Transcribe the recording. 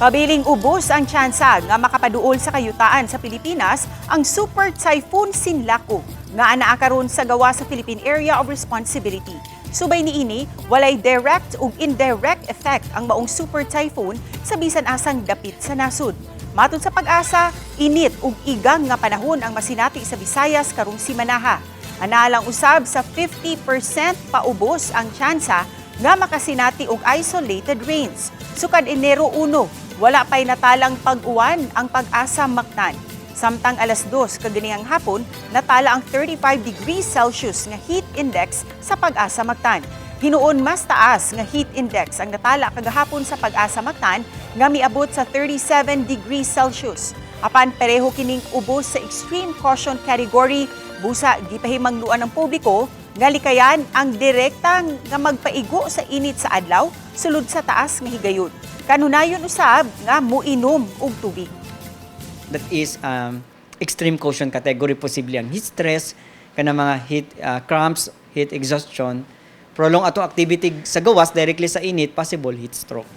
Pabiling ubos ang tsansa nga makapaduol sa kayutaan sa Pilipinas ang Super Typhoon Sinlaku nga anaa karon sa gawa sa Philippine Area of Responsibility. Subay niini, walay direct ug indirect effect ang maong super typhoon sa bisan asang dapit sa nasud. Matod sa PAGASA, init ug igang nga panahon ang masinati sa Visayas karong simanaha. Anaa lang usab sa 50% paubos ang tsansa nga makasinati og isolated rains. Sukad Enero 1, wala pa'y natalang pag-uwan ang PAGASA Mactan. Samtang alas 2 kaganihang hapon, natala ang 35 degrees Celsius nga heat index sa PAGASA Mactan. Hinuon mas taas nga heat index ang natala kagahapon sa PAGASA Mactan nga miabot sa 37 degrees Celsius. Apan pareho kining ubos sa extreme caution category, busa gipahimangluan ng publiko nga likayan ang direktang nga magpaigo sa init sa adlaw sulod sa taas nga higayon. Kanunayon usab nga muinom og tubig. That is extreme caution category, posible ang heat stress, kana mga heat cramps, heat exhaustion, prolong atong activity sa gawas directly sa init, possible heat stroke.